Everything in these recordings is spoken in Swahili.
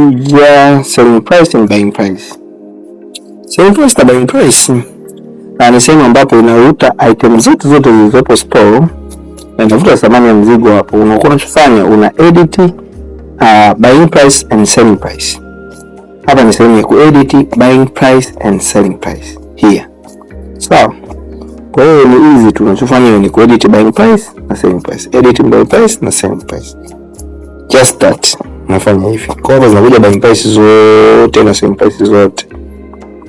Inakuja selling price and buying price. Selling price na buying price na ni sehemu ambapo inavuta item zote zote zilizopo store na inavuta thamani ya mzigo hapo. Unakuwa unachofanya una edit buying price and selling price. Hapa ni sehemu ya kuedit buying price and selling price here. Sawa. Kwa hiyo ni easy tu, unachofanya ni kuedit buying price na selling price, edit buying price na selling price, just that unafanya hivi. Kwa hiyo zinakuja buying price zote na selling price zote.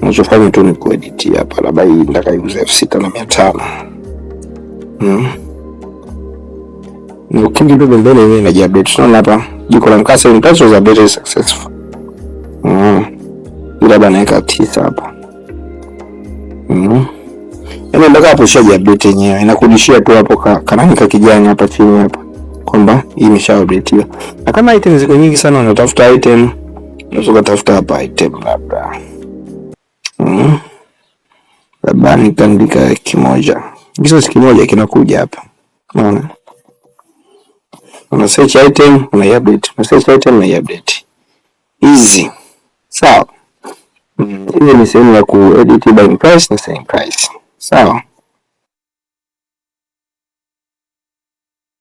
Unachofanya tu ni kuedit hapa, labda hii nataka iuze 6,500. Na ukija tu pembeni yenyewe inajiupdate. Tunaona hapa jiko la mkaa selling price was updated successful. Labda naweka 9 hapa. Yaani mpaka hapo ushaji update yenyewe. Inakurudishia tu hapo kanani ka kijani hapa chini hapa kwamba hii imesha updateiwa. Na kama item ziko nyingi sana unatafuta item, unaweza kutafuta hapa item labda. Labda nitaandika kimoja. Hizo kimoja kinakuja hapa. Unaona? Una search item, una update. Una search item, una update. Easy. Sawa. Hiyo ni sehemu ya kuedit buying price na selling price. Sawa.